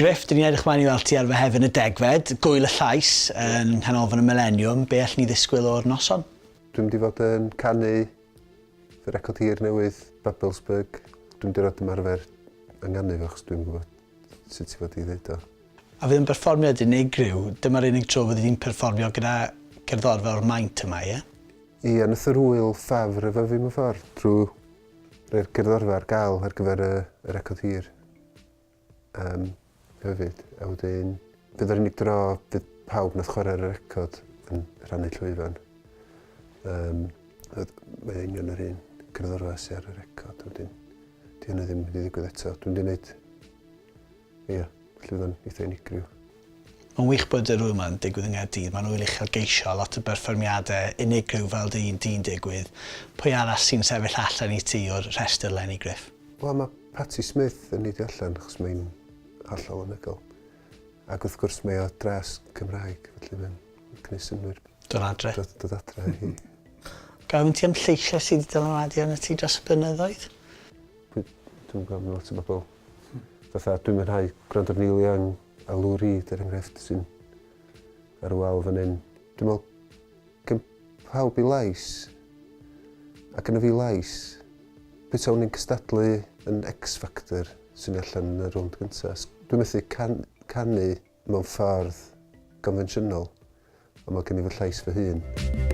Griff, dyn ni'n edrych mlaen i weld ti ar Fehefin y degfed, Gŵyl y Llais yn Nghanolfan y Mileniwm. Be allwn ni ddisgwyl o'r noson? Dwi'n mynd i fod yn canu fy record hir newydd, Babelsberg. Dwi'n mynd i roid ymarfer ynganu fo achos dwi'm yn gwybod sut i fod i ddeud o. A fydd yn berfformiad unigryw, dyma'r unig tro fyddi di'n perfformio gyda gerddorfa o'r maint yma, ie? Ia, nath yr ŵyl ffafr efo fi mewn ffordd, drwy roi'r gerddorfa ar gael ar gyfer y, y record hir um, hefyd. A wedyn, fydd yr unig dro fydd pawb nath chwarae ar y record yn rhannu llwyfan. Um, mae union yr un cerddorfa sydd ar y record. Wedyn, di hynny ddim wedi ddigwydd eto. Dwi'n wedi gwneud Ia, felly fydd o'n eitha unigryw. Mae'n wych bod yr ŵyl 'ma'n digwydd yng Nghaerdydd, mae'n ŵyl uchelgeisiol, lot o berfformiadau unigryw fel dy un di'n digwydd. Pwy arall sy'n sefyll allan i ti o'r rhestr 'leni, Griff? Wel, mae Patti Smith yn neidio allan achos mae'n hollol anhygoel. Ac wrth gwrs mae o dras Cymraeg, felly mae'n gwneud synnwyr. Dod adre. Dod, dod adre i hi. Gofyn ti am lleisiau sydd wedi dylanwadu arnat ti dros y blynyddoedd? Dwi, dwi'm yn gwybod, mae lot o bobl Fatha, dwi'n mwynhau gwrando ar Neil Young a Lou Reed, er enghraifft, sy'n ar y wal fan hyn. Dwi'n meddwl, gen pawb i lais, a gynna fi lais. Petawn i'n cystadlu yn X Factor sy'n allan yn y rownd gyntaf. Dwi'n methu can canu mewn ffordd gonfensiynol, ond mae gen i fy llais fy hun.